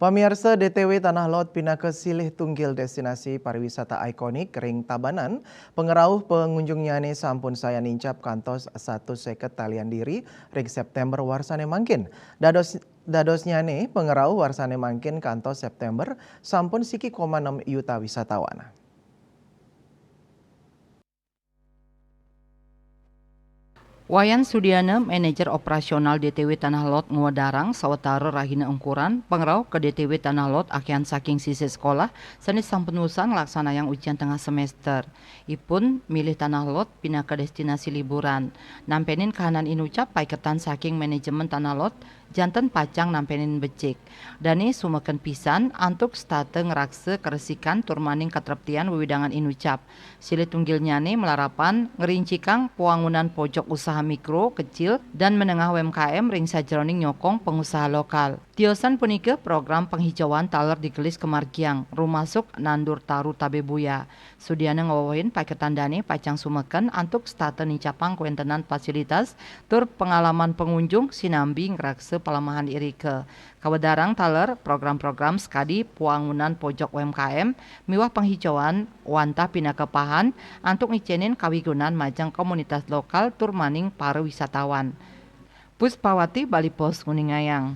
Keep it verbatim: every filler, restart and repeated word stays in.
Pamiarsa, D T W Tanah Lot pinaka silih tunggil destinasi pariwisata ikonik ring Tabanan, pangrauh pangunjungnyane sampun sayan nincap kantos satus seket talian diri ring September warsane mangkin. Dados, dadosnyane pangrauh warsane mangkin kantos September sampun siki koma enam yuta wisatawan. Wayan Sudiana, manajer operasional D T W Tanah Lot, ngwedarang sawatara rahina ungkuran pangrauh ka D T W Tanah Lot akehan saking sisih sekolah sane sampun wusan nglaksanayang ujian tengah semester. Ipun milih Tanah Lot pinaka destinasi liburan. Nampenin kahanan inucap, paiketan saking manajemen Tanah Lot janten pacang nampenin becik. Dane sumeken pisan antuk setata ngraksa karesikan tur maning katreptian wewidangan inucap. Silih tunggilnyane malarapan ngrincikang pawangunan pojok usaha mikro, kecil, dan menengah U M K M ring sajeroning nyokong pangusaha lokal. Tiosan punika, program panghijauan taler digelis kamargiang, rumasuk nandur taru tabe buya. Sudiana ngwewehin paiketan dane pacang sumeken antuk setata nincapang kawentenan fasilitas tur pangalaman pangunjung sinambi ngraksa palemahan irika. Kawedarang taler program-program sakadi pawangunan pojok U M K M miwah panghijauan wantah pinaka pahan antuk ngicenin kawigunan majeng komunitas lokal tur maning para wisatawan. Puspawati, Bali Post, nguningayang.